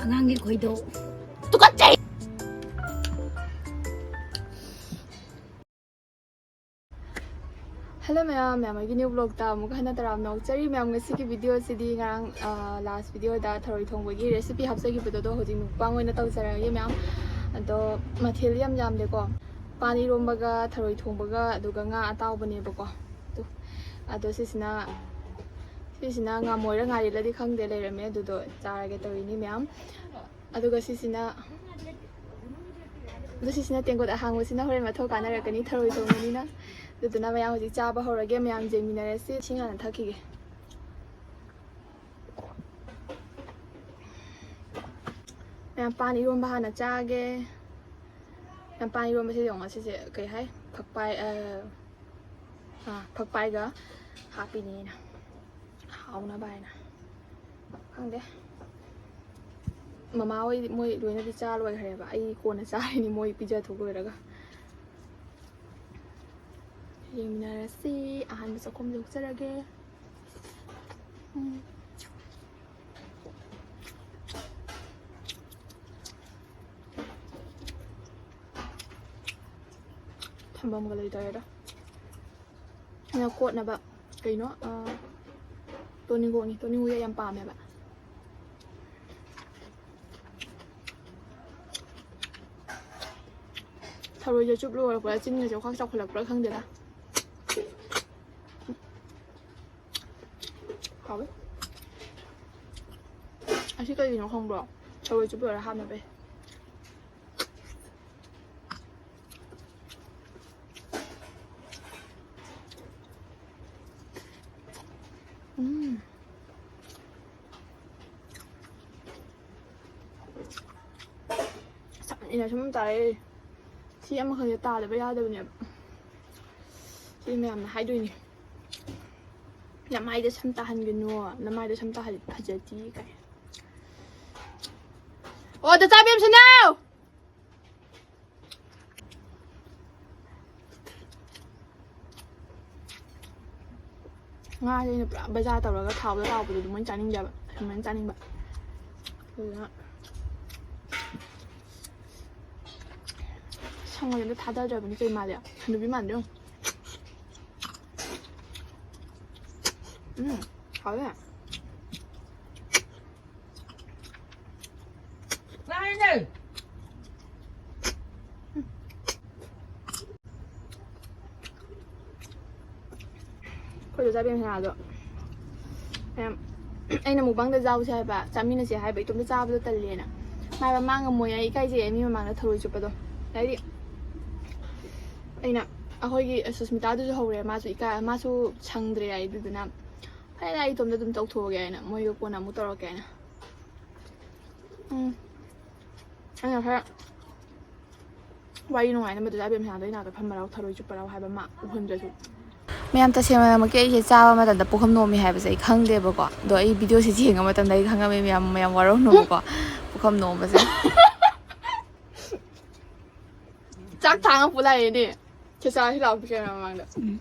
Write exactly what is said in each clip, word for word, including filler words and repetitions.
ꯑꯉꯥꯡꯒꯤ ꯈꯣꯏꯗꯧ꯫ ꯇꯨꯀꯠꯆꯩ! ꯍꯜꯂꯣ ꯃꯌꯥꯝ, ꯃꯌꯥꯝ ꯑꯩꯒꯤ ꯅ꯭ꯌꯨ ꯕ꯭ꯂꯣꯛꯇ ꯑꯃꯨꯛ ꯍꯟꯅ ꯇꯔꯥꯝꯅ ꯑꯣꯛꯆꯔꯤ꯫ ꯃꯌꯥꯝ, ꯉꯁꯤꯒꯤ ꯚꯤꯗꯤꯑꯣꯁꯤꯗꯤ ꯉꯔꯥꯡ, ꯑ, ꯂꯥꯁ ꯚꯤꯗꯤꯑꯣꯗ ꯊꯔꯣꯏ ꯊꯣꯡꯕꯒꯤ ꯔꯦꯁꯤꯄꯤ ꯍꯥꯞꯆꯈꯤꯕꯗꯣ, ꯑꯗꯣ ꯍꯧꯖꯤꯛ ꯃꯨꯛꯕꯥꯡ ꯑꯣꯏꯅ ꯇꯧꯖꯔꯛꯑꯒꯦ ꯃꯌꯥꯝ꯫ ꯑꯗꯣ ꯃꯊꯦꯜꯗꯤ ꯌꯥꯝ ꯌꯥꯝꯗꯦꯀꯣ꯫ ꯄꯥꯟ ꯏꯔꯣꯝꯕꯒ ꯊꯔꯣꯏ ꯊꯣꯡꯕꯒ ꯑꯗꯨꯒ ꯉꯥ ꯑꯇꯥꯎꯕꯅꯦꯕꯀꯣ꯫ ꯑꯗꯨ, ꯑꯗꯣ ꯁꯤꯁꯤꯅ, ꯁꯤꯁꯤꯅ ꯉꯥꯃꯣꯏꯔ ꯉꯥꯔꯤꯂꯗꯤ ꯈꯪꯗꯦ, ꯂꯩꯔꯝꯃꯦ꯫ ꯑꯗꯨꯗꯣ ꯆꯥꯔꯒꯦ ꯇꯧꯔꯤꯅꯤ ꯃꯌꯥꯝ꯫ ꯑꯗꯨꯒ ꯁꯤꯁꯤꯅ, ꯑꯗꯨ ꯁꯤꯁꯤꯅ ꯇꯦꯡꯀꯣꯠ ꯑꯍꯥꯡꯕꯁꯤꯅ ꯍꯣꯔꯦꯟ ꯃꯊꯧ ꯀꯥꯟꯅꯔꯛꯀꯅꯤ, ꯊꯔꯣꯏ ꯊꯣꯡꯕꯅꯤꯅ꯫ ꯑꯗꯨꯗꯨꯅ ꯃꯌꯥꯝ ꯍꯧꯖꯤꯛ ꯆꯥꯕ ꯍꯧꯔꯒꯦ, ꯃꯌꯥꯝ ꯌꯦꯡꯃꯤꯟꯅꯔꯁꯤ꯫ ꯏꯁꯤꯡ ꯍꯥꯟꯅ ꯊꯛꯈꯤꯒꯦ꯫ ꯃꯌꯥꯝ, ꯄꯥꯟ ꯏꯔꯣꯝꯕ ꯍꯥꯟꯅ ꯆꯥꯒꯦ꯫ ꯃꯌꯥꯝ, ꯄꯥꯟ ꯏꯔꯣꯝꯕꯁꯦ ꯌꯦꯡꯉꯣ, ꯁꯤꯁꯦ ꯀꯩ ꯍꯥꯏ? ꯐꯛꯄꯥꯏ, ꯑ, ꯑ, ꯐꯛꯄꯥꯏꯒ ꯍꯥꯞꯄꯤꯅꯦꯅ꯫ ꯍꯥꯎꯅꯕ ꯍꯥꯏꯅ꯫ ꯈꯪꯗꯦ꯫ ꯃꯃꯥ ꯍꯣꯏ ꯃꯣꯏ ꯂꯣꯏꯅꯗꯤ ꯆꯥ ꯂꯣꯏꯈ꯭ꯔꯦꯕ꯫ ꯑꯩ ꯀꯣꯟꯅ ꯆꯥꯔꯤꯅꯤ ꯃꯣꯏ ꯄꯤꯖꯊꯣꯛ ꯂꯣꯏꯔꯒ꯫ ꯌꯦꯡꯃꯤꯟꯅꯔꯁꯤ꯫ ꯑꯍꯥꯟꯕ ꯆꯥꯛꯈꯨꯝꯁꯦ ꯍꯨꯛꯆꯔꯒꯦ꯫ ꯎꯝ꯫ ꯊꯝꯐꯝꯒ ꯂꯩꯇꯔꯦꯗ꯫ ꯑꯩꯅ ꯀꯣꯠꯅꯕ ꯀꯩꯅꯣ, ꯑ, ꯇꯣꯅꯤꯡꯈꯣꯛꯅꯤ꯫ ꯇꯣꯅꯤꯡꯈꯣꯛ ꯌꯥꯝ ꯄꯥꯝꯃꯦꯕ꯫ ꯊꯔꯣꯏꯁꯦ ꯆꯨꯞ ꯂꯣꯏꯔꯛꯄꯗ ꯆꯤꯟꯒꯁꯦ ꯈ꯭ꯋꯥꯡ ꯆꯥꯎꯈꯠꯂꯛꯄ꯭ꯔꯥ ꯈꯪꯗꯦꯗ꯫ ꯍꯥꯎꯋꯦ꯫ ꯑꯁꯤ ꯀꯩꯒꯤꯅꯣ ꯈꯪꯕ꯭ꯔꯣ? ꯊꯔꯣꯏ ꯆꯨꯞ ꯂꯣꯏꯔ ꯍꯥꯞꯅꯕꯩ꯫ ꯎꯝ꯫ ꯆꯥꯃꯟꯅ ꯁꯨꯝ ꯆꯥꯔꯦ꯫ ꯁꯤ ꯑꯃꯈꯛꯁꯦ ꯇꯥꯗꯕ ꯌꯥꯗꯕꯅꯦꯕ꯫ ꯁꯤ ꯃꯌꯥꯝꯅ ꯍꯥꯏꯗꯣꯏꯅꯦ, "ꯅꯃꯥꯏꯗ ꯁꯝ ꯇꯥꯍꯟꯒꯅꯨ, ꯅꯃꯥꯏꯗ ꯁꯝ ꯇꯥꯍꯜꯂꯗꯤ ꯐꯖꯗꯦ" ꯀꯥꯏ꯫ ꯑꯣ, ꯗ ꯆꯥꯕꯦꯝ ꯁꯅꯥꯎ! ꯉꯥꯁꯦ ꯑꯩꯅ ꯄꯨꯔꯥ ꯕꯖꯥꯔ ꯇꯧꯔꯒ ꯊꯥꯎꯗ ꯇꯥꯎꯕꯗꯣ ꯑꯗꯨꯃꯥꯏꯅ ꯆꯥꯅꯤꯡꯗꯦꯕ, ꯑꯗꯨꯃꯥꯏꯅ ꯆꯥꯅꯤꯡꯕ꯫ ꯑꯗꯨꯅ ꯁꯪꯒꯣꯝꯁꯦ ꯑꯝꯇ ꯊꯥꯗꯗ꯭ꯔꯕꯅꯤ꯫ ꯀꯩ ꯃꯥꯜꯂꯦ? ꯍꯅꯨꯕꯤ ꯃꯥꯟꯗ꯭ꯔꯣ? ꯎꯝ, ꯍꯥꯎꯋꯦ꯫ ꯉꯥꯏꯅꯦ꯫ ꯑꯩꯈꯣꯏꯗꯣ ꯆꯥꯕꯦꯝ ꯁꯅꯥꯗꯣ ꯃꯌꯥꯝ ꯑꯩꯅ ꯃꯨꯛꯕꯥꯡꯗ ꯆꯥꯎꯁꯦ ꯍꯥꯏꯕ, ꯆꯥꯃꯤꯟꯅꯁꯦ ꯍꯥꯏꯕ, ꯏꯇꯣꯝꯇ ꯆꯥꯕꯗꯣ ꯇꯜꯂꯦꯅ꯫ ꯃꯥ ꯃꯥ ꯉꯝꯃꯣꯏ, ꯑꯩ ꯏꯀꯥꯏꯖꯩ ꯃꯤ ꯃꯃꯥꯡꯗ ꯊꯔꯣꯏ ꯆꯨꯞꯄꯗꯣ꯫ ꯍꯥꯏꯗꯤ ꯑꯩꯅ, ꯑꯩꯈꯣꯏꯒꯤ ꯁꯨꯁꯃꯤꯇꯥꯗꯨꯁꯨ ꯍꯧꯔꯦ, ꯃꯥꯁꯨ ꯏꯀꯥꯏ, ꯃꯥꯁꯨ ꯁꯪꯗ꯭ꯔꯦ ꯍꯥꯏ꯫ ꯑꯗꯨꯗꯨꯅ ꯐꯔꯦ, ꯑꯩ ꯏꯇꯣꯝꯇ ꯑꯗꯨꯝ ꯇꯧꯊꯣꯛꯑꯒꯦ ꯍꯥꯏꯅ ꯃꯣꯏꯒ ꯀꯣꯟꯅ ꯑꯃꯨꯛ ꯇꯧꯔꯛꯀꯦ ꯍꯥꯏꯅ꯫ ꯎꯝ, ꯑꯩꯅ ꯈꯔ ꯋꯥꯔꯤ ꯅꯨꯡꯉꯥꯏꯅꯕꯗꯨꯗ ꯑꯕꯦꯝ ꯁꯅꯥꯗꯣ ꯑꯩ ꯅꯥꯛꯇ ꯐꯝꯃꯔꯥꯎ, ꯊꯔꯣꯏ ꯆꯨꯞꯄꯔꯥꯎ ꯍꯥꯏꯕ ꯃꯥ ꯎꯍꯟꯗ꯭ꯔꯁꯨ꯫ ꯃꯌꯥꯝ, ꯇꯁꯦꯡꯅꯃꯛꯀꯤ ꯑꯩꯁꯦ ꯆꯥꯕ ꯃꯇꯝꯗ ꯄꯨꯈꯝ ꯅꯣꯝꯃꯤ ꯍꯥꯏꯕꯁꯦ ꯑꯩ ꯈꯪꯗꯦꯕꯀꯣ, ꯑꯗꯣ ꯑꯩ ꯚꯤꯗꯤꯑꯣꯁꯦ ꯌꯦꯡꯉ ꯃꯇꯝꯗ ꯑꯩ ꯈꯪꯉꯝꯃꯦ, ꯃꯌꯥꯝ, ꯃꯌꯥꯝ ꯋꯥꯔꯧꯅꯨꯕꯀꯣ꯫ ꯄꯨꯈꯝ ꯅꯣꯝꯕꯁꯦ꯫ ꯆꯥꯛ ꯊꯥꯡꯉ ꯄꯨ ꯂꯥꯛꯑꯦꯅꯦ꯫ ꯈꯦꯆꯥ ꯁꯤ ꯂꯥꯛꯑꯣ ꯄꯤꯁꯦ ꯃꯃꯥꯡꯗ꯫ ꯎꯝ꯫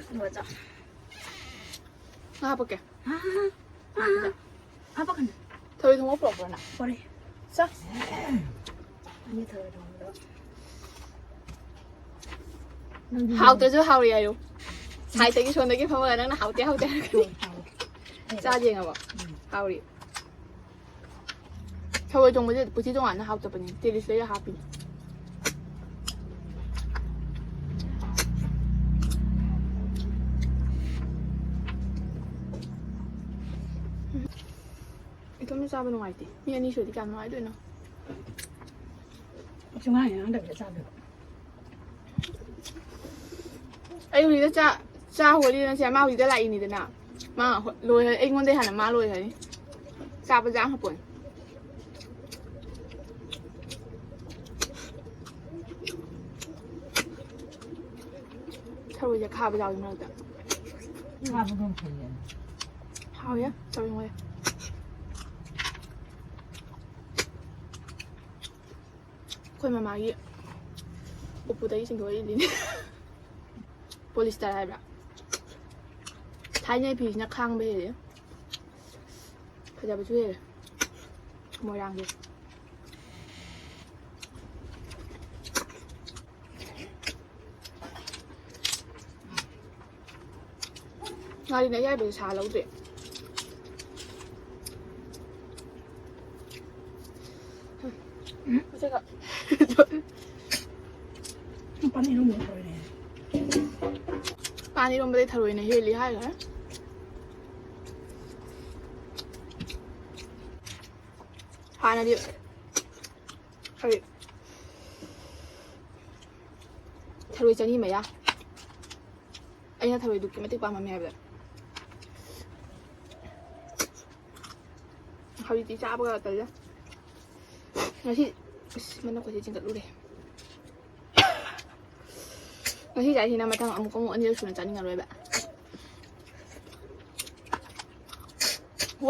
ꯑꯗꯨꯒ ꯆꯥꯎ꯫ ꯉꯥ ꯍꯥꯞꯄꯛꯀꯦ꯫ ꯍꯥ? ꯍꯥ? ꯍꯥ? ꯍꯥꯄꯛꯀꯅꯨ꯫ ꯊꯔꯣꯏ ꯊꯣꯡꯕ ꯄꯨꯔꯛꯄ꯭ꯔꯣ ꯅꯪ? ꯄꯨꯔꯛꯑꯦ꯫ ꯆꯥ꯫ ꯑꯩꯅ ꯊꯔꯣꯏ ꯊꯣꯡꯕꯗꯣ꯫ ꯅꯪꯗꯤ ꯍꯥꯎꯇ꯭ꯔꯁꯨ ꯍꯥꯎꯔꯤ ꯍꯥꯏꯌꯨ꯫ ꯁꯥꯏꯠꯇꯒꯤ ꯁꯣꯝꯗꯒꯤ ꯐꯝꯃꯒ ꯅꯪꯅ ꯍꯥꯎꯇꯦ ꯍꯥꯎꯇꯦ ꯍꯥꯏꯔꯛꯀꯅꯤ꯫ ꯍꯣꯏ, ꯍꯥꯎꯋꯦ꯫ ꯆꯥꯗꯤ ꯌꯦꯡꯉꯕꯣ? ꯎꯝ꯫ ꯍꯥꯎꯔꯤ꯫ ꯊꯔꯣꯏ ꯊꯣꯡꯕꯁꯦ ꯄꯨꯊꯤ ꯇꯣꯉꯥꯟꯅ ꯍꯥꯎꯇꯕꯅꯤ꯫ ꯇꯦꯔꯤꯁ ꯂꯩꯔ ꯍꯥꯞꯄꯤꯅꯤ꯫ ꯏꯇꯣꯝꯇ ꯆꯥꯕ ꯅꯨꯡꯉꯥꯏꯇꯦ꯫ ꯃꯤ ꯑꯅꯤ ꯁꯨꯔꯗꯤ ꯀꯌꯥꯝ ꯅꯨꯡꯉꯥꯏꯗꯣꯏꯅꯣ? ꯁꯨꯡꯉꯥꯡ ꯍꯦꯛ ꯉꯥꯡꯗꯕꯤꯗ ꯆꯥꯗꯣꯏꯕ꯫ ꯑꯩ ꯍꯧꯖꯤꯛꯇ ꯆꯥ-, ꯆꯥ ꯍꯣꯜꯂꯤꯗꯅ ꯁꯦ, ꯃꯥ ꯍꯧꯖꯤꯛꯇ ꯂꯥꯛꯏꯅꯤꯗꯅ꯫ ꯃꯥ ꯍꯣ-, ꯂꯣꯏꯈ꯭ꯔꯦ꯫ ꯑꯩꯉꯣꯟꯗꯩ ꯍꯥꯟꯅ ꯃꯥ ꯂꯣꯏꯈ꯭ꯔꯅꯤ꯫ ꯆꯥꯕ ꯆꯥ ꯍꯥꯞꯄꯣꯅꯤ꯫ ꯊꯔꯣꯏꯁꯦ ꯈꯥꯕ ꯌꯥꯎꯋꯤ ꯃꯔꯛꯇ꯫ ꯈꯥꯕꯗꯣ ꯐꯩꯌꯦ꯫ ꯍꯥꯎꯋꯦ, ꯊꯔꯣꯏ ꯉꯧꯋꯦ꯫ ꯑꯩꯈꯣꯏ ꯃꯃꯥꯒꯤ ꯎꯄꯨꯗꯒꯤ ꯆꯤꯡꯊꯣꯛꯑ ꯏꯜꯂꯤꯅꯦ꯫ ꯄꯣꯂꯤꯁꯇꯔ ꯍꯥꯏꯕ꯭ꯔꯥ? ꯊꯥꯏꯅꯩ ꯐꯤꯁꯤꯅ ꯈꯥꯡꯕ ꯍꯦꯜꯂꯦ, ꯐꯖꯕꯁꯨ ꯍꯦꯜꯂꯦ ꯃꯣꯏꯔꯥꯡꯒꯤ꯫ ꯉꯥꯔꯤꯅ ꯑꯌꯥꯏꯕꯁꯦ ꯁꯥ ꯂꯧꯗ꯭ꯔꯦ꯫ ꯎꯝ꯫ ꯃꯁꯤꯒ ꯄꯥꯟ ꯏꯔꯣꯝꯕ ꯇꯧꯔꯤꯅꯦ꯫ ꯄꯥꯟ ꯏꯔꯣꯝꯕꯗꯩ ꯊꯔꯣꯏꯅ ꯍꯦꯜꯂꯤ ꯍꯥꯏꯈ꯭ꯔꯦ꯫ ꯍꯥꯟꯅꯗꯤ ꯑꯩ ꯊꯔꯣꯏ ꯆꯅꯤ ꯃꯌꯥ꯫ ꯑꯩꯅ ꯊꯔꯣꯏ ꯑꯗꯨꯛꯀꯤ ꯃꯇꯤꯛ ꯄꯥꯝꯃꯝꯃꯦ ꯍꯥꯏꯕꯗ꯫ ꯍꯧꯖꯤꯛꯇꯤ ꯆꯥꯕꯒ ꯇꯜꯂꯦ꯫ ꯉꯁꯤ ꯑꯁ ꯃꯅꯝ ꯈꯨꯁꯤ ꯆꯤꯡꯈꯠꯂꯨꯔꯦ꯫ ꯉꯁꯤ ꯆꯥꯏꯁꯤꯅ ꯃꯊꯪ ꯑꯃꯨꯛ ꯑꯃꯨꯛ ꯑꯅꯤꯔꯛ ꯁꯨꯅ ꯆꯥꯅꯤꯡꯉꯔꯣꯏꯕ꯫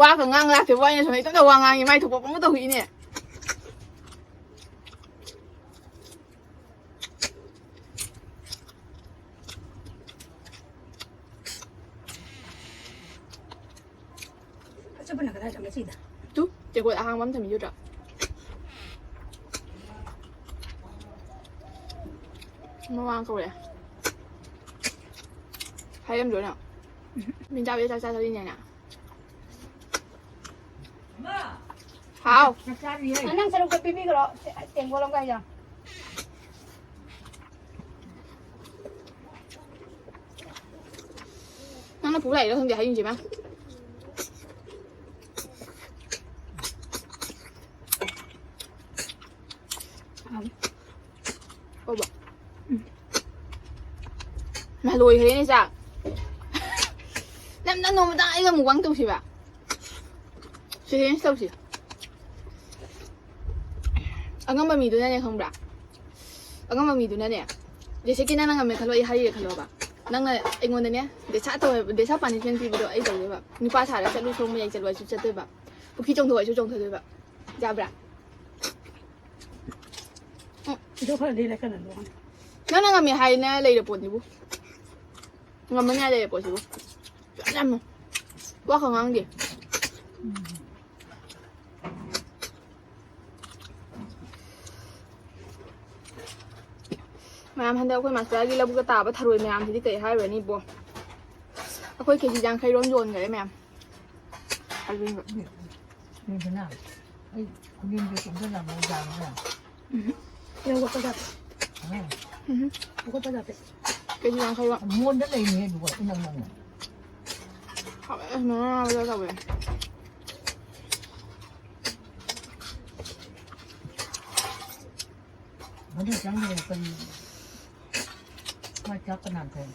ꯋꯥꯒ ꯉꯥꯡ ꯂꯥꯛꯇꯦꯕꯣ, ꯑꯩꯅ ꯁꯣꯝꯗ ꯏꯇꯣꯝꯇ ꯋꯥ ꯉꯥꯡꯉꯤ, ꯃꯥꯏ ꯊꯣꯛꯄ ꯄꯪꯇꯧ ꯇꯧꯏꯅꯦ꯫ ꯑꯆꯨꯞꯄꯅ ꯀꯗꯥꯏ ꯊꯝꯃꯦ ꯁꯤꯗ? ꯇꯨ, ꯇꯦꯡꯀꯣꯠ ꯑꯍꯥꯡꯕ ꯑꯃ ꯊꯝꯕꯤꯌꯨꯗ꯭ꯔꯥ? ꯃꯃꯥ ꯀꯧꯔꯦ꯫ ꯍꯥꯏꯔꯝꯗ꯭ꯔꯣ ꯅꯪ? ꯃꯤꯟꯆꯥꯕꯤꯗ ꯆꯥꯛ ꯆꯥ ꯆꯠꯂꯤꯅꯦꯅ꯫ ꯍꯥꯎ꯫ ꯅꯪ ꯁꯔꯨꯛꯇ ꯄꯤꯕꯤꯈ꯭ꯔꯣ, ꯇꯦꯡꯀꯣꯠ ꯑꯃꯒ ꯍꯥꯏꯖꯣ꯫ ꯅꯪꯅ ꯄꯨ ꯂꯥꯛꯏꯔꯣ ꯈꯪꯗꯦ, ꯍꯥꯏꯌꯨꯝꯁꯦ ꯃꯥ꯫ ꯑꯣꯕ꯫ ꯎꯝ꯫ ꯃꯥ ꯂꯣꯏꯈ꯭ꯔꯦꯅꯦ ꯆꯥꯛ꯫ ꯅꯪ, ꯅꯪ ꯅꯣꯡꯃꯇꯪ ꯑꯩꯒ mukbang ꯇꯧꯁꯤꯕ꯫ Challenge ꯇꯧꯁꯤ꯫ ꯑꯉꯝꯕ ꯃꯤꯗꯨꯅꯅꯦ ꯈꯪꯕ꯭ꯔꯥ? ꯑꯉꯝꯕ ꯃꯤꯗꯨꯅꯅꯦ, ꯖꯦꯁꯦ ꯀꯤ ꯅꯪꯅ ꯉꯝꯃꯦ ꯈꯜꯂꯣ, ꯑꯩ ꯍꯥꯏꯔꯤꯔꯦ ꯈꯜꯂꯣꯕ꯫ ꯅꯪꯅ ꯑꯩꯉꯣꯟꯗꯅꯦ ꯗꯦꯁꯥ ꯇꯧꯋꯦꯕ, ꯗꯦꯁꯥ punishment ꯄꯤꯕꯗꯣ ꯑꯩ ꯇꯧꯗꯣꯏꯕ꯫ ꯅꯨꯄꯥ ꯁꯥꯔ ꯆꯠꯂꯨ, ꯁꯣꯝ ꯃꯌꯥꯏ ꯆꯠꯂꯨ ꯍꯥꯏꯁꯨ ꯆꯠꯇꯣꯏꯕ꯫ ꯄꯨꯈ꯭ꯔꯤ ꯆꯣꯡꯊꯣꯛ ꯍꯥꯏꯁꯨ ꯆꯣꯡꯊꯗꯣꯏꯕ꯫ ꯌꯥꯕ꯭ꯔꯥ? ꯎꯝ꯫ ꯁꯤꯗ ꯈꯔ ꯂꯤꯔꯛꯀꯅꯨ꯫ ꯅꯪꯅ ꯉꯝꯃꯦ ꯍꯥꯏꯅ ꯂꯩꯔ ꯄꯣꯠꯅꯤꯕꯨ꯫ ꯉꯝꯃꯅꯤ ꯍꯥꯏ ꯂꯩꯔ ꯄꯣꯠꯁꯤꯕꯨ꯫ ꯌꯥꯝꯅ ꯋꯥ ꯈ ꯉꯥꯡꯗꯦ꯫ ꯃꯌꯥꯝ, ꯍꯟꯗꯛ ꯑꯩꯈꯣꯏ ꯃꯥꯁꯇꯔꯒꯤ ꯂꯧꯕꯨꯛꯇ ꯇꯥꯕ ꯊꯔꯣꯏ ꯃꯌꯥꯝꯁꯤꯗꯤ ꯀꯩ ꯍꯥꯏꯔꯨꯔꯅꯤ ꯏꯕꯣ? ꯑꯩꯈꯣꯏ ꯀꯦꯖꯤ ꯌꯥꯡꯈꯩꯔꯣꯝ ꯌꯣꯟꯈꯔꯦ ꯃꯌꯥꯝ꯫ ꯑꯗꯨꯅ ꯅꯤꯡꯊꯤꯅ ꯑꯩ ꯈꯨꯅꯤꯡꯗꯣ ꯆꯣꯡꯁꯤꯜꯂꯝꯃꯣ ꯌꯥꯒꯗ꯭ꯔꯥ? ꯎꯝ꯫ ꯂꯧꯕꯨꯛꯇ ꯇꯥꯕ꯫ ꯑꯥ꯫ ꯎꯝ꯫ ꯂꯧꯕꯨꯛꯇ ꯇꯥꯕ꯫ ꯀꯦꯖꯤ ꯌꯥꯡꯈꯩꯔꯣꯝ꯫ ꯃꯣꯟꯗ ꯂꯩꯅꯦ ꯑꯗꯨꯒ ꯏꯅꯪ ꯅꯪꯅ꯫ ꯍꯥꯎꯋꯦ, ꯃꯌꯥꯝ ꯌꯥꯎꯕꯗ ꯇꯧꯋꯦ꯫ ꯃꯗꯨ ꯆꯪꯗ꯭ꯔꯦ ꯀꯔꯤ? ꯃꯥꯏ ꯆꯥꯛ ꯀꯅꯥ ꯊꯣꯡ?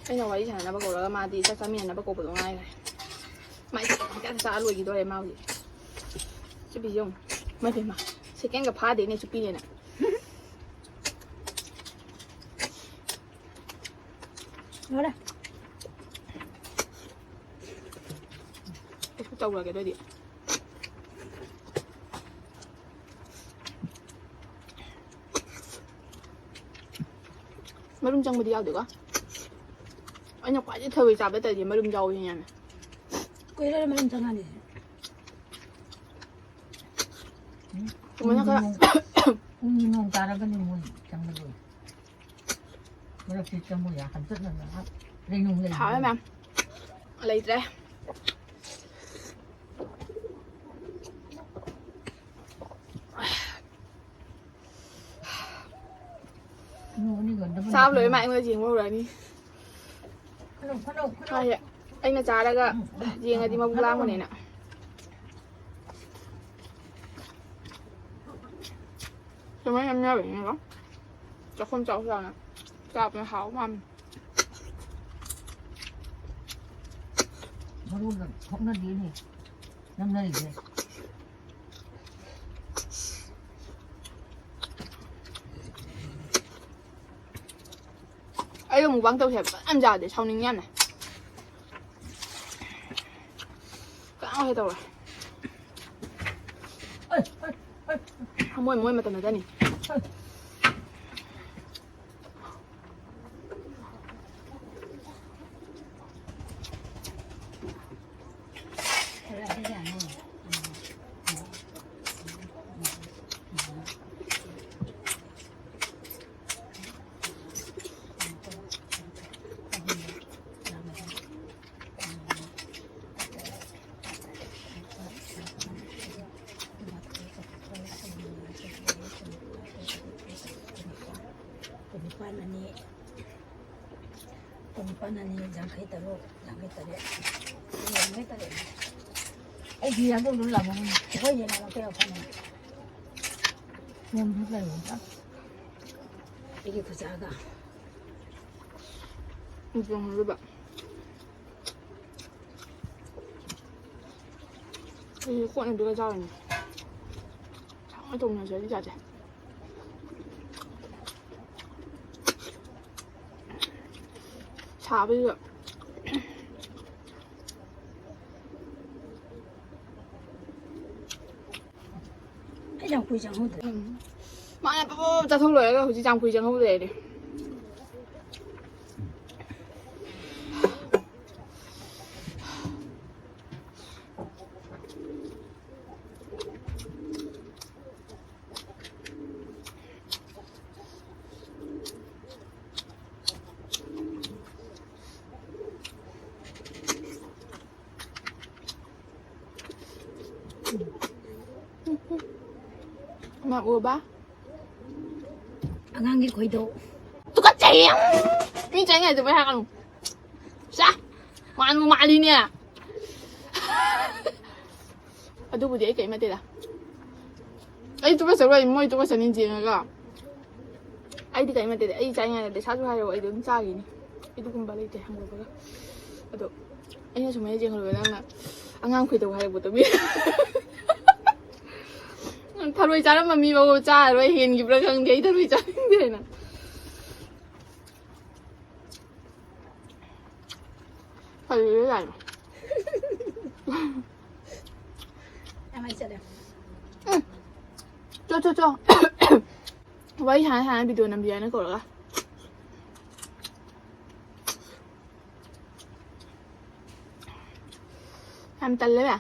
ꯑꯩꯅ ꯋꯥꯔꯤ ꯁꯥꯟꯅꯅꯕ ꯀꯧꯔꯒ ꯃꯥꯗꯤ ꯆꯥꯛ ꯆꯥꯃꯤꯟꯅꯅꯕ ꯀꯧꯕꯗꯣ ꯉꯥꯏꯈ꯭ꯔꯦ꯫ ꯃꯥꯏ ꯆꯥꯛ ꯆꯥ ꯂꯣꯏꯈꯤꯗꯣꯔꯦ ꯃꯥ ꯍꯧꯖꯤꯛ꯫ ꯆꯨꯞꯄꯤꯁꯦ ꯌꯦꯡꯉꯨ꯫ ꯃꯥꯏ ꯄꯦꯝꯃ꯫ ꯁꯦꯀꯦꯟꯒ ꯐꯥꯗꯦꯅꯦ ꯆꯨꯞꯄꯤꯅꯦꯅ꯫ ꯂꯣꯏꯔꯦ꯫ ꯑꯩꯁꯨ ꯇꯧꯔꯒꯦ ꯑꯗꯨꯑꯣꯏꯗꯤ꯫ ꯃꯔꯨꯝ ꯆꯪꯕꯗꯤ ꯌꯥꯎꯗꯦꯀꯣ꯫ ꯑꯩꯅ ꯈ꯭ꯋꯥꯏꯗꯩ ꯊꯔꯣꯏ ꯆꯥꯕ ꯇꯜꯂꯤꯁꯦ ꯃꯔꯨꯝ ꯌꯥꯎꯕꯁꯤꯅꯦ ꯌꯥꯝꯅ꯫ ꯀꯨꯏꯔꯦ ꯃꯔꯨꯝ ꯆꯪꯍꯜꯂꯤꯁꯦ꯫ ꯁꯨꯃꯥꯏꯅ ꯈꯔ ꯄꯨꯡꯗꯤ ꯅꯣꯡ ꯇꯥꯔꯒꯅꯤ ꯃꯣꯏ ꯆꯪꯒꯗꯣꯏ꯫ ꯃꯔꯛꯇꯤ ꯆꯪꯕ ꯌꯥ ꯍꯟꯇꯛꯅ ꯉꯥꯏꯍꯥꯛ ꯂꯩꯅꯨꯡ ꯂꯩ꯫ ꯍꯥꯎꯋꯦ ꯃꯌꯥꯝ꯫ ꯂꯩꯇ꯭ꯔꯦ꯫ ꯆꯥꯕ ꯂꯣꯏꯔ ꯃꯥ ꯑꯩꯉꯣꯟꯗ ꯌꯦꯡꯕ ꯍꯧꯔꯛꯑꯅꯤ꯫ ꯈꯨꯅꯧ, ꯈꯨꯅꯧ, ꯈꯨꯅꯧ꯫ ꯃꯥꯁꯦ ꯑꯩꯅ ꯆꯥꯔꯒ ꯎꯝ, ꯎꯝ, ꯌꯦꯡꯉꯗꯤ ꯎꯝ, ꯃꯕꯨꯛ ꯈꯨꯅꯧ, ꯂꯥꯝꯒꯅꯦꯅ꯫ ꯁꯨꯃꯥꯏꯅ ꯌꯥꯝ ꯌꯥꯎꯔꯤꯅꯦꯀꯣ꯫ ꯆꯥꯛꯈꯨꯝ ꯆꯥꯎ ꯆꯥꯎꯅ ꯆꯥꯕꯅ ꯍꯥꯎ ꯃꯥꯜꯂꯦ꯫ ꯃꯔꯨꯒ ꯊꯣꯛꯅꯗꯦꯅꯦ ꯅꯝꯅꯔꯤꯁꯦ꯫ ꯑꯩꯒ ꯃꯨꯛꯕꯥꯡ ꯇꯧꯁꯦ ꯍꯥꯏꯕ ꯌꯥꯝ ꯌꯥꯗꯦ, ꯁꯥꯎꯅꯤꯡꯉꯤ ꯌꯥꯝꯅ꯫ ꯀꯅꯥꯝ ꯍꯦꯛ ꯇꯧꯔꯣꯏ꯫ ꯃꯣꯏ ꯃꯣꯏ ꯃꯇꯝꯗꯨꯗꯅꯤ꯫ ꯂꯨꯄꯥ ꯅꯅꯤ ꯌꯥꯡꯈꯩ ꯇꯔꯨꯛ, ꯌꯥꯡꯈꯩ ꯇꯔꯦꯠ, ꯌꯥꯡꯈꯩ ꯇꯔꯦꯠ꯫ ꯑꯩꯗꯤ ꯌꯥꯡꯈꯩ ꯂꯣꯏ ꯂꯥꯛꯑꯝꯃꯅꯤ꯫ ꯑꯩꯈꯣꯏ ꯌꯦꯟ ꯂꯥꯛꯄ ꯌꯥꯎ ꯐꯅꯤ꯫ ꯌꯥꯝ ꯂꯩꯕ꯫ ꯑꯩꯒꯤ ꯈꯨꯆꯥꯒ꯫ ꯌꯦꯡꯉꯨꯗꯕ꯫ ꯑꯩꯁꯦ ꯀꯣꯠꯅꯕꯤꯒ ꯆꯥꯔꯅꯤ꯫ ꯁꯥꯡꯅ ꯇꯧꯅꯁꯦ ꯑꯩ ꯆꯥꯁꯦ꯫ ꯁꯥꯕꯁꯤꯗ꯫ ꯑꯩ ꯌꯥꯝ ꯀꯨꯏ ꯆꯪꯍꯧꯗ꯭ꯔꯦ꯫ ꯎꯝ꯫ ꯃꯥꯅ ꯄꯞ ꯄꯞ ꯆꯥꯊꯣꯛ ꯂꯣꯏꯔꯒ ꯍꯧꯖꯤꯛ ꯌꯥꯝ ꯀꯨꯏ ꯆꯪꯍꯧꯗ꯭ꯔꯦ ꯑꯩꯗꯤ꯫ ꯃꯥ ꯎꯔꯕ? ꯑꯉꯥꯡꯒꯤ ꯈꯣꯏꯗꯧ꯫ ꯇꯨꯀꯠꯆꯩꯌꯦ! ꯃꯤ ꯆꯪꯉꯦ ꯑꯗꯨꯃꯥꯏ ꯍꯥꯏꯒꯅꯨ꯫ ꯆꯥ! ꯃꯥꯟꯕꯨ ꯃꯥꯜꯂꯤꯅꯦ꯫ ꯑꯗꯨꯕꯨꯗꯤ ꯑꯩ ꯀꯩꯝ ꯅꯠꯇꯦꯗ꯫ ꯑꯩ ꯇꯨꯀꯠꯆꯔꯣꯏ, ꯃꯣꯏ ꯇꯨꯀꯠꯆꯅꯤ ꯌꯦꯡꯉꯒ꯫ ꯑꯩꯗꯤ ꯀꯩꯝ ꯅꯠꯇꯦꯗ꯫ ꯑꯩ ꯆꯥꯅꯤꯡꯉꯥꯏ ꯅꯠꯇꯦ꯫ ꯁꯥꯁꯨ ꯍꯥꯏꯔꯛꯑꯣ, ꯑꯩ ꯑꯗꯨꯝ ꯆꯥꯈꯤꯅꯤ꯫ ꯑꯩ ꯑꯗꯨꯒꯨꯝꯕ ꯂꯩꯇꯦ ꯍꯪꯒꯣꯏꯕꯒ꯫ ꯑꯗꯣ ꯑꯩꯅ ꯁꯨꯃꯥꯏꯅ ꯌꯦꯡꯍꯜꯂꯨꯕꯗ ꯅꯪꯅ ꯑꯉꯥꯡ ꯈꯣꯏꯗꯧ ꯍꯥꯏꯔꯛꯄꯗꯣ ꯃꯤ꯫ ꯊꯔꯣꯏ ꯆꯥꯔꯝꯕ ꯃꯤ ꯐꯥꯎꯕ ꯆꯥꯔꯔꯣꯏ, ꯍꯦꯟꯈꯤꯕ꯭ꯔꯥ ꯈꯪꯗꯦ, ꯑꯩ ꯊꯔꯣꯏ ꯆꯥꯅꯤꯡꯗꯦ ꯍꯥꯏꯅ꯫ ꯐꯩꯌꯦ ꯌꯥꯏ꯫ ꯌꯥꯝ ꯍꯩ ꯆꯠꯂꯦ꯫ ꯎꯝ꯫ ꯆꯣ, ꯆꯣ, ꯆꯣ꯫ ꯋꯥꯔꯤ ꯁꯥꯟꯅ ꯁꯥꯟꯅ video ꯅꯝꯕꯤ ꯍꯥꯏꯅ ꯀꯧꯔꯒ꯫ ꯌꯥꯝ ꯇꯜꯂꯦ ꯕꯦ꯫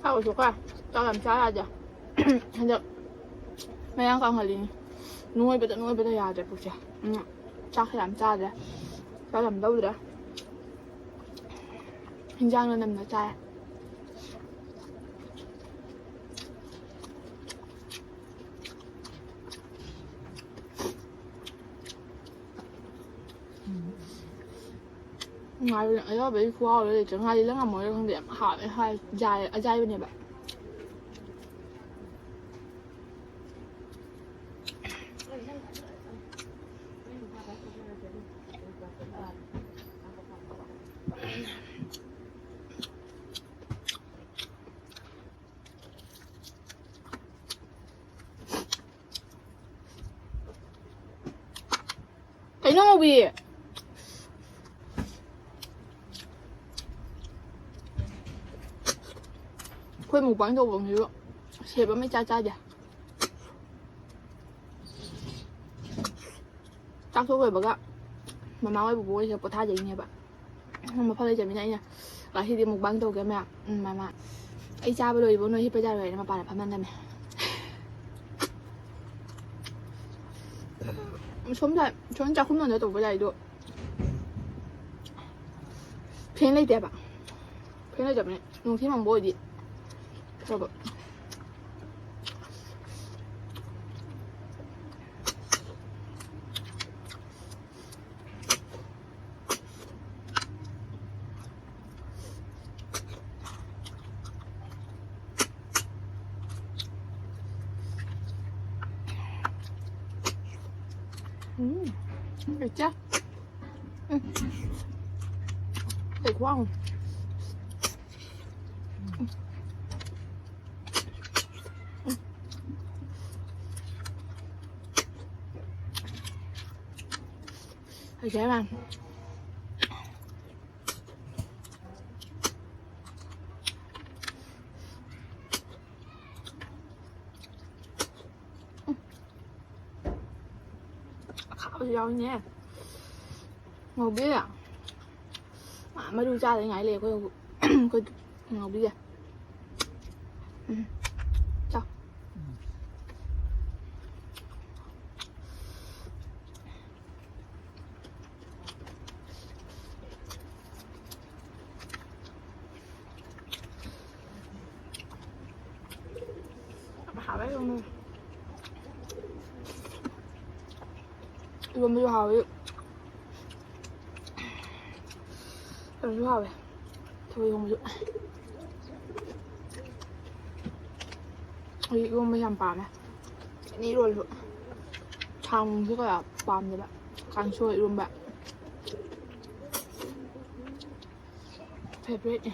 ꯆꯥꯛ ꯂꯣꯏꯊꯣꯛꯈ꯭ꯔꯦ꯫ ꯆꯥꯛ ꯌꯥꯝ ꯆꯥ ꯌꯥꯗꯦ꯫ ꯍꯟꯗꯛ ꯃꯌꯥꯡ ꯀꯪꯍꯜꯂꯤꯅꯤ꯫ ꯅꯣꯏꯕꯗ ꯅꯣꯏꯕꯗ ꯌꯥꯗ꯭ꯔꯦ ꯄꯨꯛꯁꯦ꯫ ꯎꯝ, ꯆꯥꯛꯁꯦ ꯌꯥꯝ ꯆꯥꯗ꯭ꯔꯦ꯫ ꯆꯥꯛ ꯌꯥꯝ ꯂꯧꯗ꯭ꯔꯦ꯫ ꯍꯤꯟꯖꯥꯡꯅ ꯅꯝꯅ ꯆꯥꯏ꯫ ꯉꯥꯔꯤ ꯑꯌꯥꯏꯕꯗꯤ ꯈꯨꯍꯥꯎ ꯑꯃ ꯂꯩꯇ꯭ꯔꯦ꯫ ꯉꯥꯔꯤ ꯂꯪꯉꯝꯃꯣꯏꯔ ꯈꯪꯗꯦ, ꯌꯥꯝ ꯍꯥꯎꯋꯦ꯫ ꯍꯥꯏ ꯖꯥꯏ-, ꯑꯖꯥꯏꯕꯅꯦꯕ꯫ ꯀꯩꯅꯣ ꯉꯧꯕꯤ? ꯑꯩꯈꯣꯏ mukbang ꯇꯧꯐꯝꯁꯤꯁꯨ shape ꯑꯃ ꯏꯆꯥ ꯆꯥꯗꯦ꯫ ꯆꯥꯛ ꯇꯣꯛ ꯂꯣꯏꯕꯒ ꯃꯃꯥ ꯍꯣꯏ ꯕꯨꯕꯣꯛ ꯍꯣꯏꯁꯤꯗ ꯄꯣꯊꯥꯖꯩꯅꯦꯕ꯫ ꯃꯐꯝ ꯂꯩꯇꯕꯅꯤꯅ ꯑꯩꯅ ꯉꯁꯤꯗꯤ mukbang ꯇꯧꯒꯦ ꯃꯌꯥꯝ꯫ ꯎꯝ, ꯃꯃꯥ, ꯑꯩ ꯆꯥꯕ ꯂꯣꯏꯕ ꯅꯣꯏ ꯍꯤꯞꯄ ꯌꯥꯔꯣꯏ ꯍꯥꯏꯅ ꯃꯄꯥꯟꯗ ꯐꯝꯍꯜꯂꯝꯃꯦ꯫ ꯁꯣꯝꯗ, ꯁꯣꯝ ꯆꯥꯛꯈꯨꯝꯂꯣꯝꯗ ꯇꯧꯕ ꯌꯥꯏꯗꯣ꯫ Fan ꯂꯩꯇꯦꯕ꯫ Fan ꯂꯩꯇꯕꯅꯦ꯫ ꯅꯨꯡꯊꯤꯜ ꯃꯝꯕ ꯑꯣꯏꯗꯤ ꯐꯕ꯫ ꯎꯝ, ꯂꯩꯇꯦ꯫ ꯎꯝ꯫ ꯀꯩ ꯈꯨꯍꯥꯎꯅꯣ꯫ ꯍꯩꯁꯦ ꯃꯌꯥꯝ꯫ ꯑꯈꯥꯕꯁꯨ ꯌꯥꯎꯏꯅꯦ꯫ ꯉꯧꯕꯤ꯫ ꯃꯥ ꯃꯔꯨ ꯆꯥꯗꯉꯥꯏ ꯂꯩ ꯑꯩꯈꯣꯏ ꯍꯧꯖꯤꯛ꯫ ꯑꯩꯈꯣꯏ ꯉꯧꯕꯤꯁꯦ꯫ ꯎꯝ꯫ ꯆꯥꯎ꯫ ꯍꯥꯎꯋꯦ ꯏꯔꯣꯝꯕ꯫ ꯏꯔꯣꯝꯕꯁꯨ ꯍꯥꯎꯋꯤ꯫ ꯀꯩꯅꯣꯁꯨ ꯍꯥꯎꯋꯦ꯫ ꯊꯔꯣꯏ ꯊꯣꯡꯕꯁꯨ꯫ ꯑꯩ ꯏꯔꯣꯝꯕ ꯌꯥꯝ ꯄꯥꯝꯃꯦ꯫ ꯑꯦꯅꯤ ꯏꯔꯣꯜꯂꯁꯨ꯫ ꯁꯥꯡꯁꯨ ꯀꯌꯥ ꯄꯥꯝꯗꯦꯕ꯫ ꯀꯥꯡꯁꯣꯏ ꯏꯔꯣꯝꯕ꯫ ꯐꯦꯕꯔꯦꯠꯅꯦ꯫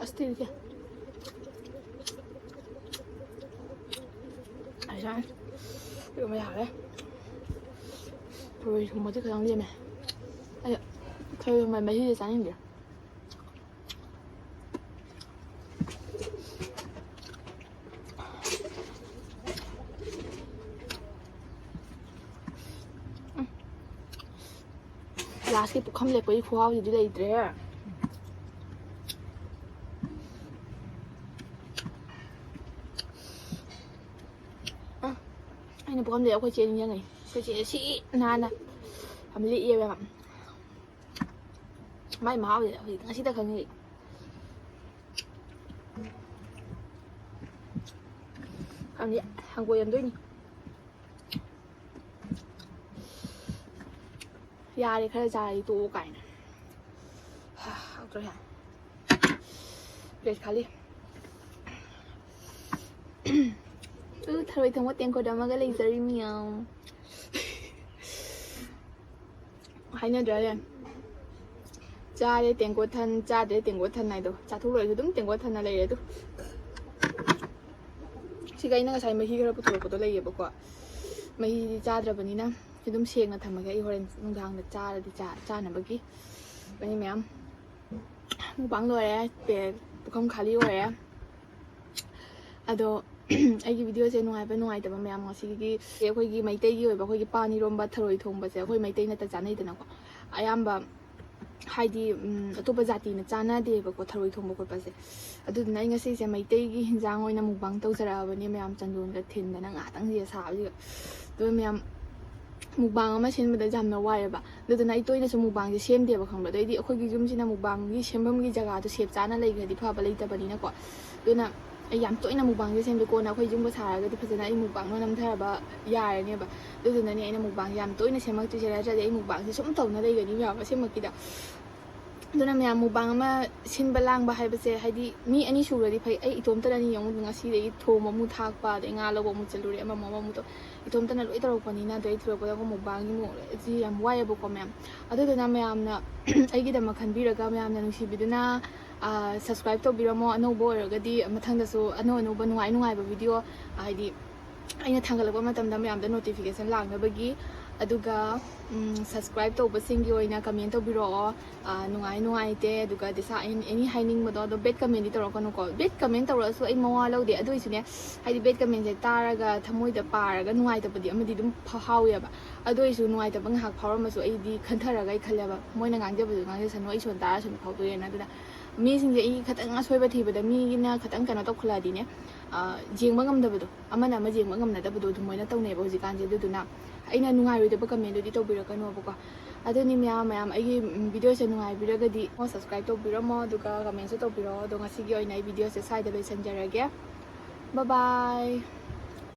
ꯑꯁ, ꯊꯤꯔꯤꯁꯦ꯫ ꯑꯩꯁꯥ ꯏꯔꯣꯟꯕ ꯌꯥꯔꯦ꯫ ꯊꯔꯣꯏ ꯊꯣꯡꯕꯗꯤ ꯈꯤꯇꯪ ꯂꯦꯝꯃꯦ꯫ ꯑꯩ ꯊꯔꯣꯏ ꯊꯣꯡꯕ ꯃꯍꯤꯁꯦ ꯆꯥꯅꯤꯡꯗꯦ꯫ ꯒ꯭ꯂꯥꯁꯀꯤ ꯄꯨꯈꯝ ꯂꯦꯛꯄꯒꯤ ꯈꯨꯍꯥꯎꯁꯤꯗꯤ ꯂꯩꯇ꯭ꯔꯦꯍꯦ꯫ ꯑ, ꯑꯩꯅ ꯄꯨꯈꯝꯗ ꯑꯩꯈꯣꯏ ꯆꯦ ꯅꯤꯡꯁꯤꯡꯉꯛꯏ꯫ ꯑꯩꯈꯣꯏ ꯆꯦ ꯁꯤ ꯅꯥꯟꯅ ꯌꯥꯝ ꯂꯤꯛꯑꯦꯕ꯫ ꯃꯥꯏ ꯃꯍꯥꯎꯁꯦ ꯍꯧꯖꯤꯛ ꯉꯁꯤꯗ ꯈꯪꯉꯤ꯫ ꯈꯪꯗꯦ, ꯍꯪꯒꯣꯏꯔꯝꯗꯣꯏꯅꯤ꯫ ꯌꯥꯔꯦ, ꯈꯔ ꯆꯥꯔꯗꯤ ꯇꯣꯛꯑꯣ ꯀꯥꯏꯅ꯫ ꯍꯥ, ꯍꯥꯎꯇ꯭ꯔꯣ ꯌꯥꯝ? ꯄ꯭ꯂꯦꯠ ꯈꯥꯂꯤ꯫ ꯎ, ꯊꯔꯣꯏ ꯊꯣꯡꯕ ꯇꯦꯡꯀꯣꯠ ꯑꯃꯒ ꯂꯩꯖꯔꯤ ꯃꯤꯌꯥꯝ꯫ ꯍꯥꯏꯅꯗ꯭ꯔꯅꯦ? ꯆꯥꯔꯦ ꯇꯦꯡꯀꯣꯠ ꯊꯟ, ꯆꯥꯗ꯭ꯔꯦ ꯇꯦꯡꯀꯣꯠ ꯊꯟ ꯍꯥꯏꯗꯣ꯫ ꯆꯥꯊꯣꯛ ꯂꯣꯏꯔꯁꯨ ꯑꯗꯨꯝ ꯇꯦꯡꯀꯣꯠ ꯊꯟꯅ ꯂꯩꯔꯦ ꯑꯗꯨ꯫ ꯁꯤꯒ ꯑꯩꯅ ꯉꯁꯥꯏ ꯃꯍꯤ ꯈꯔ ꯄꯨꯊꯣꯔꯛꯄꯗꯣ ꯂꯩꯌꯦꯕꯀꯣ, ꯃꯍꯤꯗꯤ ꯆꯥꯗ꯭ꯔꯕꯅꯤꯅ ꯑꯗꯨꯝ ꯁꯦꯡꯅ ꯊꯝꯃꯒꯦ꯫ ꯑꯩ ꯍꯣꯔꯦꯟ ꯅꯨꯡꯗꯥꯡꯗ ꯆꯥꯔꯗꯤ ꯆꯥ- ꯆꯥꯅꯕꯒꯤ꯫ ꯑꯗꯨꯅꯤ ꯃꯌꯥꯝ, ꯃꯨꯛꯕꯥꯡ ꯂꯣꯏꯔꯦ, ꯄꯦ- ꯄꯨꯈꯝ ꯈꯥꯂꯤ ꯑꯣꯏꯔꯦ꯫ ꯑꯗꯣ ꯑꯩꯒꯤ ꯚꯤꯗꯤꯑꯣꯁꯦ ꯅꯨꯡꯉꯥꯏꯕ ꯅꯨꯡꯉꯥꯏꯇꯕ ꯃꯌꯥꯝ, ꯉꯁꯤꯒꯤ ꯑꯩꯈꯣꯏꯒꯤ ꯃꯩꯇꯩꯒꯤ ꯑꯣꯏꯕ ꯑꯩꯈꯣꯏꯒꯤ ꯄꯥꯟ ꯏꯔꯣꯝꯕ, ꯊꯔꯣꯏ ꯊꯣꯡꯕꯁꯦ ꯑꯩꯈꯣꯏ ꯃꯩꯇꯩ ꯅꯠꯇ ꯆꯥꯅꯩꯗꯅꯀꯣ꯫ ꯑꯌꯥꯝꯕ ꯍꯥꯏꯗꯤ, ꯎꯝ, ꯑꯇꯣꯞꯄ ꯖꯥꯇꯤꯅ ꯆꯥꯅꯗꯦꯕꯀꯣ ꯊꯔꯣꯏ ꯊꯣꯡꯕ ꯈꯣꯠꯄꯁꯦ꯫ ꯑꯗꯨꯗꯨꯅ ꯑꯩ ꯉꯁꯤꯁꯦ ꯃꯩꯇꯩꯒꯤ ꯍꯤꯟꯖꯥꯡ ꯑꯣꯏꯅ ꯃꯨꯛꯕꯥꯡ ꯇꯧꯖꯔꯛꯑꯕꯅꯦ ꯃꯌꯥꯝ, ꯆꯟꯗꯣꯟꯒ ꯊꯤꯟꯗꯅ ꯉꯥꯏꯍꯥꯛꯇꯪꯁꯤꯗ ꯁꯥꯕꯁꯤꯒ꯫ ꯑꯗꯨꯒ ꯃꯌꯥꯝ, ꯃꯨꯛꯕꯥꯡ ꯑꯃ ꯁꯤꯟꯕꯗ ꯌꯥꯝꯅ ꯋꯥꯏꯑꯦꯕ꯫ ꯑꯗꯨꯗꯨꯅ ꯑꯩ ꯇꯣꯏꯅꯁꯨ ꯃꯨꯛꯕꯥꯡꯁꯦ ꯁꯦꯝꯗꯦꯕ, ꯈꯪꯕ꯭ꯔꯥ? ꯑꯗꯩꯗꯤ ꯑꯩꯈꯣꯏꯒꯤ ꯌꯨꯝꯁꯤꯅ ꯃꯨꯛꯕꯥꯡꯒꯤ ꯁꯦꯝꯐꯝꯒꯤ ꯖꯒꯥꯗꯣ ꯁꯦꯞ ꯆꯥꯅ ꯂꯩꯈ꯭ꯔꯗꯤ ꯐꯕ, ꯂꯩꯇꯕꯅꯤꯅꯀꯣ꯫ ꯑꯗꯨꯅ ꯑꯩ ꯌꯥꯝ ꯇꯣꯏꯅ ꯃꯨꯛꯕꯥꯡꯁꯦ ꯁꯦꯝꯗꯦ꯫ ꯀꯣꯟꯅ ꯑꯩꯈꯣꯏ ꯌꯨꯝꯒ ꯁꯥꯔꯒꯗꯤ ꯐꯖꯅ ꯑꯩ ꯃꯨꯛꯕꯥꯡꯗꯣ ꯅꯝꯊꯔꯕ ꯌꯥꯔꯅꯦꯕ꯫ ꯑꯗꯨꯗꯨꯅꯅꯦ ꯑꯩꯅ ꯃꯨꯛꯕꯥꯡ ꯌꯥꯝ ꯇꯣꯏꯅ ꯁꯦꯝꯃꯛꯇ꯭ꯔꯤꯁꯦ, ꯅꯠꯇ꯭ꯔꯗꯤ ꯑꯩ ꯃꯨꯛꯕꯥꯡꯁꯦ ꯁꯨꯝ ꯇꯧꯅ ꯂꯩꯒꯅꯤ ꯃꯌꯥꯝ ꯑꯁꯦꯡꯕꯀꯤꯗ꯫ ꯑꯗꯨꯅ ꯃꯌꯥꯝ, ꯃꯨꯛꯕꯥꯡ ꯑꯃ ꯁꯤꯟꯕ ꯂꯥꯡꯕ ꯍꯥꯏꯕꯁꯦ, ꯍꯥꯏꯗꯤ ꯃꯤ ꯑꯅꯤ ꯁꯨꯔꯗꯤ ꯐꯩ꯫ ꯑꯩ ꯏꯇꯣꯝꯇꯅꯅꯤ ꯌꯦꯡꯉꯨ, ꯉꯁꯤꯗꯒꯤ ꯊꯣꯡꯕ ꯑꯃꯨꯛ ꯊꯥꯛꯄ, ꯑꯗꯩ ꯉꯥ ꯂꯧꯕ ꯑꯃꯨꯛ ꯆꯠꯂꯨꯔꯦ, ꯑꯃꯃꯨꯛ ꯑꯃꯃꯨꯛ ꯇꯧ-, ꯏꯇꯣꯝꯇꯅ ꯂꯣꯏ ꯇꯧꯔꯛꯄꯅꯤꯅ꯫ ꯑꯗꯣ ꯑꯩ ꯊꯣꯛꯂꯛꯄꯗ ꯑꯃꯨꯛ ꯃꯨꯛꯕꯥꯡꯒꯤ ꯃꯑꯣꯡ ꯁꯤ ꯌꯥꯝ ꯋꯥꯏꯑꯦꯕꯀꯣ ꯃꯌꯥꯝ꯫ ꯑꯗꯨꯗꯨꯅ ꯃꯌꯥꯝꯅ ꯑꯩꯒꯤꯗꯃꯛ ꯈꯟꯕꯤꯔꯒ ꯃꯌꯥꯝꯅ ꯅꯨꯡꯁꯤꯕꯤꯗꯨꯅ, ꯑ, subscribe ꯇꯧꯕꯤꯔꯝꯃꯣ꯫ ꯑꯅꯧꯕ ꯑꯣꯏꯔꯒꯗꯤ ꯃꯊꯪꯗꯁꯨ ꯑꯅꯧ ꯑꯅꯧꯕ ꯅꯨꯡꯉꯥꯏ ꯅꯨꯡꯉꯥꯏꯕ ꯚꯤꯗꯤꯑꯣ, ꯍꯥꯏꯗꯤ ꯑꯩꯅ ꯊꯥꯡꯒꯠꯂꯛꯄ ꯃꯇꯝꯗ ꯃꯌꯥꯝꯗ notification ꯂꯥꯛꯅꯕꯒꯤ꯫ ꯑꯗꯨꯒ, ꯎꯝ, subscribe ꯇꯧꯕꯁꯤꯡꯒꯤ ꯑꯣꯏꯅ comment ꯇꯧꯕꯤꯔꯛꯑꯣ꯫ ꯑ, ꯅꯨꯡꯉꯥꯏ ꯅꯨꯡꯉꯥꯏꯇꯦ, ꯑꯗꯨꯒ ꯗꯤꯁꯥ ꯑꯦꯅꯤ, ꯑꯦꯅꯤ ꯍꯥꯏꯅꯤꯡꯕꯗꯣ꯫ ꯑꯗꯣ bad commentꯗꯤ ꯇꯧꯔꯛꯀꯅꯨꯀꯣ꯫ Bad comment ꯇꯧꯔꯛꯑꯁꯨ ꯑꯩ ꯃꯋꯥ ꯂꯧꯗꯦ꯫ ꯑꯗꯨ ꯑꯣꯏꯁꯨꯅꯦ, ꯍꯥꯏꯗꯤ bad commentꯁꯦ ꯇꯥꯔꯒ ꯊꯃꯣꯏꯗ ꯄꯥꯔꯒ ꯅꯨꯡꯉꯥꯏꯇꯕꯗꯤ ꯑꯃꯗꯤ ꯑꯗꯨꯝ ꯐꯥꯎꯋꯦꯕ꯫ ꯑꯗꯨ ꯑꯣꯏꯁꯨ ꯅꯨꯡꯉꯥꯏꯇꯕ ꯉꯥꯏꯍꯥꯛ ꯐꯥꯎꯔꯝꯃꯁꯨ ꯑꯩꯗꯤ ꯈꯟꯊꯔꯒ ꯑꯩ ꯈꯜꯂꯦꯕ, ꯃꯣꯏꯅ ꯉꯥꯡꯖꯕꯗꯨ ꯉꯥꯡꯖꯁꯅꯨ, ꯑꯩ ꯁꯣꯟ ꯇꯥꯔꯁꯅꯨ ꯐꯥꯎꯗꯣꯛꯑꯦꯅ꯫ ꯑꯗꯨꯅ ꯃꯤꯁꯤꯡꯁꯦ ꯑꯩ ꯈꯤꯇꯪ ꯑꯁꯣꯏꯕ ꯊꯤꯕꯗ, ꯃꯤꯒꯤꯅ ꯈꯤꯇꯪ ꯀꯩꯅꯣ ꯇꯧꯈꯠꯂꯛꯑꯗꯤꯅꯦ, ꯑ, ꯌꯦꯡꯕ ꯉꯝꯗꯕꯗꯣ, ꯑꯃꯅ ꯑꯃ ꯌꯦꯡꯕ ꯉꯝꯅꯗꯕꯗꯣ ꯑꯗꯨꯃꯥꯏꯅ ꯇꯧꯅꯩꯕ ꯍꯧꯖꯤꯛꯀꯥꯟꯁꯦ꯫ ꯑꯗꯨꯗꯨꯅ ꯑꯩꯅ ꯅꯨꯡꯉꯥꯏꯔꯣꯏꯗꯕ commentꯗꯨꯗꯤ ꯇꯧꯕꯤꯔꯛꯀꯅꯣꯕꯀꯣ꯫ ꯑꯗꯨꯅꯤ ꯃꯌꯥꯝ, ꯃꯌꯥꯝ ꯑꯩꯒꯤ, ꯎꯝ, ꯚꯤꯗꯤꯑꯣꯁꯦ ꯅꯨꯡꯉꯥꯏꯕꯤꯔꯒꯗꯤ subscribe ꯇꯧꯕꯤꯔꯝꯃꯣ, ꯑꯗꯨꯒ commentꯁꯨ ꯇꯧꯕꯤꯔꯛꯑꯣ꯫ ꯑꯗꯣ ꯉꯁꯤꯒꯤ ꯑꯣꯏꯅ ꯑꯩ ꯚꯤꯗꯤꯑꯣꯁꯦ ꯁ꯭ꯋꯥꯏꯗ ꯂꯣꯏꯁꯤꯟꯖꯔꯒꯦ꯫ Bye bye꯫